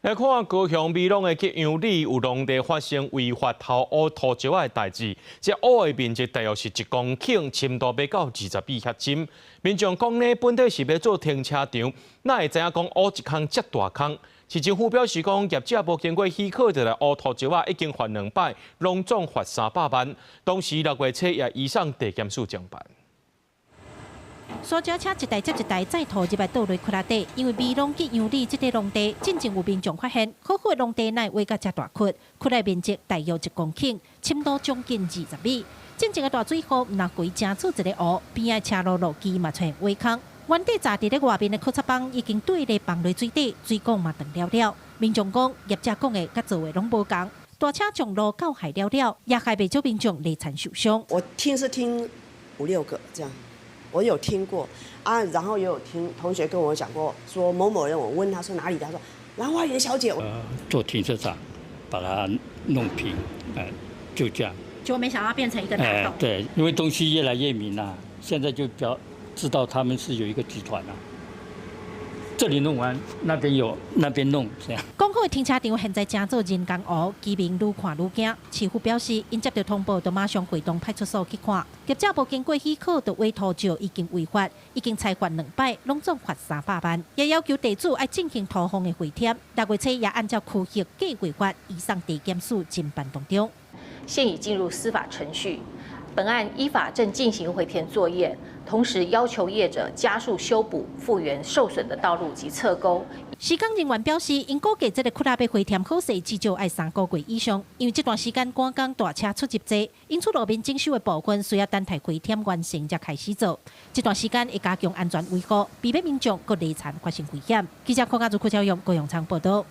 來看高雄美濃的吉陽里有農地發生違法偷挖土石的代誌，這挖的面積大約是1公頃，深度欲到20米遐深。民眾講呢，本底是欲做停車場，哪會知影講挖一空遮大空？市政府表示講，業者無經過許可就來挖土石仔，已經罰兩擺，攏總罰300萬。當時6月初也移送地檢署偵辦。梳蕉車一台接一台載土入來倒落窟仔底，因為美濃吉陽里這塊農地，進前有民眾發現，好好的農地哪會挖甲遮大窟，窟內面積大約1公頃，深度將近20米。進前的大水雨，毋但規成做一个湖，邊仔車路路基嘛出現挖空。原底紮佇咧外面的洘插枋已經對咧放落水底，水管嘛斷了了。民眾講，業者講的佮做的攏無仝，大車撞路到害了了，也害袂少民眾犁田受傷。我聽是聽五六個這樣。我有聽過啊，然後也有聽同學跟我講過，說某某人，我問他說哪裡，他說蘭花園小姐。做停車場，把它弄平，就這樣。就沒想到變成一個大洞。對，因為東西越來越明啦，現在就比較知道他們是有一個集團啦。這裡弄完，那邊有，那邊弄，這樣。講好的停車場現在成做人工湖，居民愈看愈驚。市府表示，𪜶接到通報，就馬上會同派出所去看。業者無經過許可就挖土石，已經違法，已經裁罰兩擺，攏總罰300萬。也要求地主愛進行土方的回填。6月初也按照區域計劃法移送地檢署偵辦當中。現已進入司法程序，本案依法正進行回填作業，同時要求業者加速修補復原受損的道路及側溝。施工人員表示，𪜶估計這个窟仔欲回填好勢，至少愛3個月以上，因為這段時間趕工大車出入濟，因此路面整修的部分需要等待回填完成才開始做。這段時間會加強安全維護，避免民眾閣犁田發生危險。記者柯家祖、柯超勇、高永昌報道。